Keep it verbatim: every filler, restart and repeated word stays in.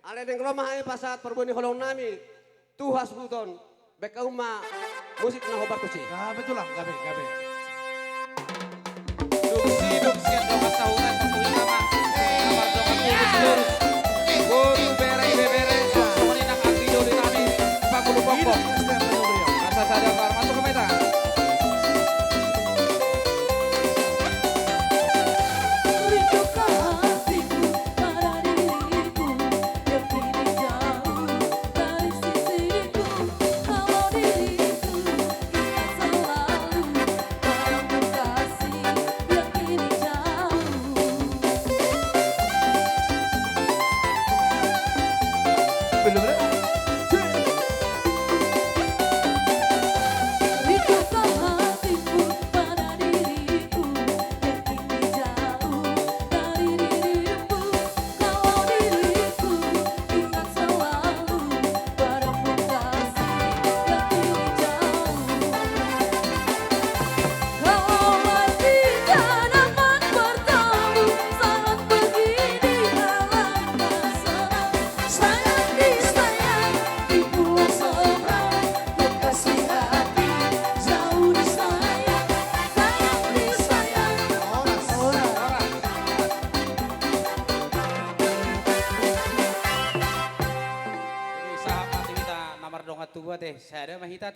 Alai naeng ro ma hami pasahat parbue ni holong nami tu hasuhuton. Baen hamu ma musik na hombar tusi. Gabe tulang, gabe, gabe. Dung sidung sian dongan sahuta, patuhi nama. Nama dongan tulus lurus. Boru, bere, ibebere, songon i nang anggi doli nami, pangulu pongpong. Asa sada parmatu kami ta. Jadi, sahat ma tu hita na mardongan tubu ate, sada ma hita.